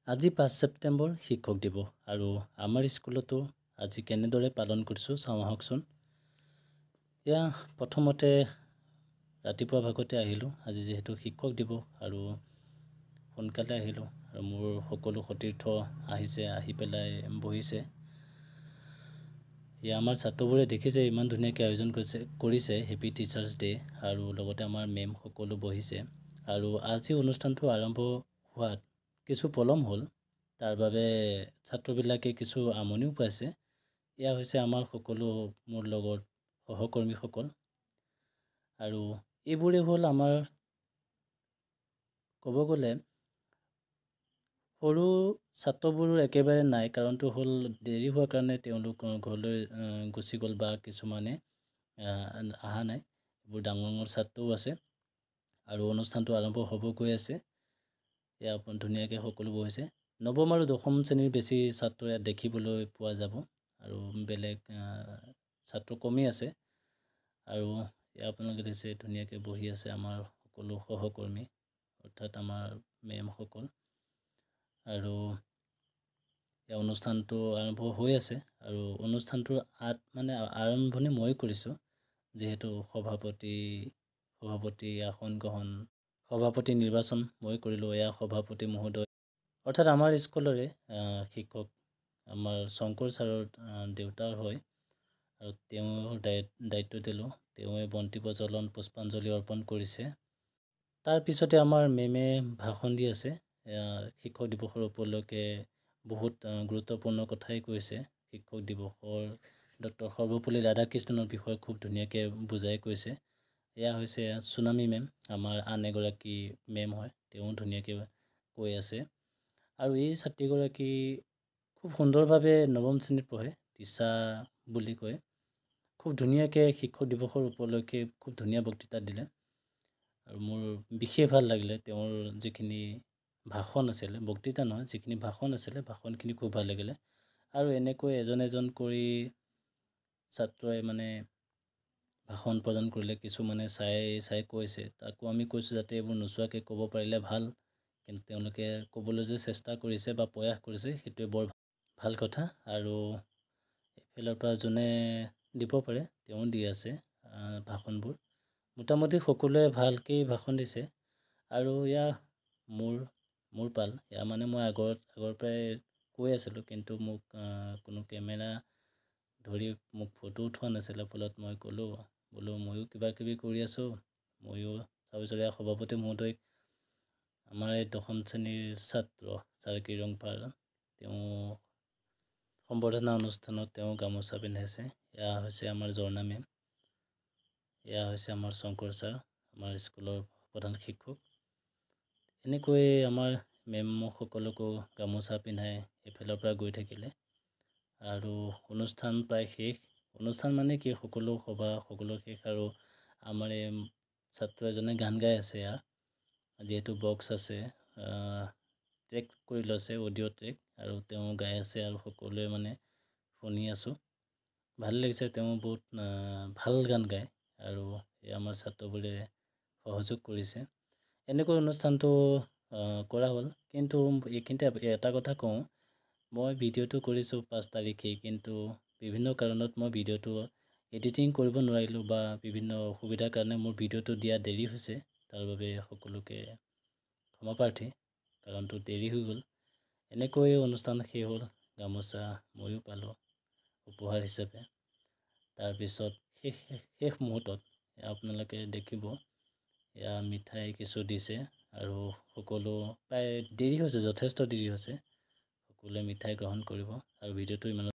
আজি 5 ছেপ্টেম্বৰ শিক্ষক দিৱস আৰু আমাৰ স্কুলতো আজি কেনেদৰে পালন কৰিছোঁ চাওঁ আহকচোন। এয়া প্ৰথমতে ৰাতিপুৱা ভাগতে আহিলোঁ, আজি যিহেতু শিক্ষক দিৱস আৰু সোনকালে আহিলোঁ আৰু মোৰ সকলো সতীৰ্থ আহিছে, আহি পেলাই বহিছে। এয়া আমাৰ ছাত্ৰবোৰে দেখিছে ইমান ধুনীয়াকৈ আয়োজন কৰিছে হেপী টিচাৰ্ছ ডে' আৰু লগতে আমাৰ মেম সকলো বহিছে। আৰু আজি অনুষ্ঠানটো আৰম্ভ হোৱাত কিছু পলম হ'ল, তাৰ বাবে ছাত্ৰবিলাকে কিছু আমনিও পাইছে। এয়া হৈছে আমাৰ সকলো মোৰ লগত সহকৰ্মীসকল আৰু এইবোৰেই হ'ল আমাৰ ক'ব গ'লে সৰু ছাত্ৰবোৰো একেবাৰে নাই, কাৰণটো হ'ল দেৰি হোৱাৰ কাৰণে তেওঁলোক ঘৰলৈ গুচি গ'ল বা কিছুমানে অহা নাই। এইবোৰ ডাঙৰ ডাঙৰ ছাত্ৰও আছে আৰু অনুষ্ঠানটো আৰম্ভ হ'ব গৈ আছে। এয়া ধুনীয়াকৈ সকলো বহিছে। নৱম আৰু দশম শ্ৰেণীৰ বেছি ছাত্ৰ ইয়াত দেখিবলৈ পোৱা যাব আৰু বেলেগ ছাত্ৰ কমি আছে। আৰু এয়া আপোনালোকে দেখিছে ধুনীয়াকৈ বহি আছে আমাৰ সকলো সহকৰ্মী অৰ্থাৎ আমাৰ মেমসকল। আৰু এই অনুষ্ঠানটো আৰম্ভ হৈ আছে আৰু অনুষ্ঠানটোৰ আঁত মানে আৰম্ভণি মই কৰিছোঁ, যিহেতু সভাপতি আসন গ্ৰহণ, সভাপতি নিৰ্বাচন মই কৰিলোঁ। এয়া সভাপতি মহোদয় অৰ্থাৎ আমাৰ স্কুলৰে শিক্ষক আমাৰ শংকৰ ছাৰৰ দেউতাৰ হয় আৰু তেওঁৰ দায়িত্ব দিলোঁ। তেওঁৱে বন্তি প্ৰজ্বলন পুষ্পাঞ্জলি অৰ্পণ কৰিছে। তাৰপিছতে আমাৰ মেমে ভাষণ দি আছে। শিক্ষক দিৱসৰ উপলক্ষে বহুত গুৰুত্বপূৰ্ণ কথাই কৈছে। শিক্ষক দিৱসৰ ডক্টৰ সৰ্বপল্লী ৰাধাকৃষ্ণনৰ বিষয়ে খুব ধুনীয়াকৈ বুজাই কৈছে। এয়া হৈছে চুনামী মেম, আমাৰ আন এগৰাকী মেম হয়, তেওঁ ধুনীয়াকৈ কৈ আছে। আৰু এই ছাত্ৰীগৰাকী খুব সুন্দৰভাৱে নৱম শ্ৰেণীত পঢ়ে, টিচা বুলি কয়। খুব ধুনীয়াকৈ শিক্ষক দিৱসৰ উপলক্ষে খুব ধুনীয়া বক্তৃতা দিলে আৰু মোৰ বিশেষ ভাল লাগিলে। তেওঁৰ যিখিনি ভাষণ আছিলে, বক্তৃতা নহয়, যিখিনি ভাষণ আছিলে, ভাষণখিনি খুব ভাল লাগিলে। আৰু এনেকৈ এজন এজন কৰি ছাত্ৰই মানে ভাষণ প্ৰদান কৰিলে। কিছুমানে চাই চাই কৈছে, তাকো আমি কৈছোঁ যাতে এইবোৰ নোচোৱাকৈ ক'ব পাৰিলে ভাল, কিন্তু তেওঁলোকে ক'বলৈ যে চেষ্টা কৰিছে বা প্ৰয়াস কৰিছে সেইটোৱে বৰ ভাল কথা। আৰু এইফালৰ পৰা যোনে দিব পাৰে তেওঁ দি আছে ভাষণবোৰ। মোটামুটি সকলোৱে ভালকেই ভাষণ দিছে। আৰু ইয়াৰ মোৰ পাল, এয়া মানে মই আগৰ পৰাই কৈ আছিলোঁ, কিন্তু মোক কোনো কেমেৰা ধৰি মোক ফটো উঠোৱা নাছিলে। ফলত মই ক'লোঁ বোলো ময়ো কিবা কিবি কৰি আছোঁ, ময়ো। তাৰপিছত এয়া সভাপতি মহোদয়ক আমাৰ এই দশম শ্ৰেণীৰ ছাত্ৰ চাৰ্কি ৰংপাৰ, তেওঁ সম্বৰ্ধনা অনুষ্ঠানত তেওঁ গামোচা পিন্ধাইছে। এয়া হৈছে আমাৰ ঝৰ্ণা মেম, এয়া হৈছে আমাৰ শংকৰ ছাৰ, আমাৰ স্কুলৰ প্ৰধান শিক্ষক। এনেকৈয়ে আমাৰ মেমসকলকো গামোচা পিন্ধাই এইফালৰ পৰা গৈ থাকিলে। আৰু অনুষ্ঠান প্ৰায় শেষ। অনুষ্ঠান মানে কি, সকলো সভা সকলো শেষ। আৰু আমাৰ এই ছাত্ৰ এজনে গান গাই আছে। ইয়াৰ যিহেতু বক্স আছে, ট্ৰেক কৰি লৈছে, অডিঅ' ট্ৰেক, আৰু তেওঁ গাই আছে আৰু সকলোৱে মানে শুনি আছোঁ, ভাল লাগিছে। তেওঁ বহুত ভাল গান গায় আৰু এই আমাৰ ছাত্ৰবোৰে সহযোগ কৰিছে। এনেকৈ অনুষ্ঠানটো কৰা হ'ল। কিন্তু এইখিনিতে এটা কথা কওঁ, মই ভিডিঅ'টো কৰিছোঁ 5 তাৰিখে, কিন্তু বিভিন্ন কাৰণত মই ভিডিঅ'টো এডিটিং কৰিব নোৱাৰিলোঁ বা বিভিন্ন অসুবিধাৰ কাৰণে মোৰ ভিডিঅ'টো দিয়া দেৰি হৈছে। তাৰ বাবে সকলোকে ক্ষমা প্ৰাৰ্থী, কাৰণটো দেৰি হৈ গ'ল। এনেকৈ অনুষ্ঠান শেষ হ'ল, গামোচা ময়ো পালোঁ উপহাৰ হিচাপে। তাৰপিছত শেষ মুহূৰ্তত আপোনালোকে দেখিব এয়া মিঠাই কিছু দিছে আৰু সকলো প্ৰায় দেৰি হৈছে, যথেষ্ট দেৰি হৈছে, সকলোৱে মিঠাই গ্ৰহণ কৰিব। আৰু ভিডিঅ'টো ইমানত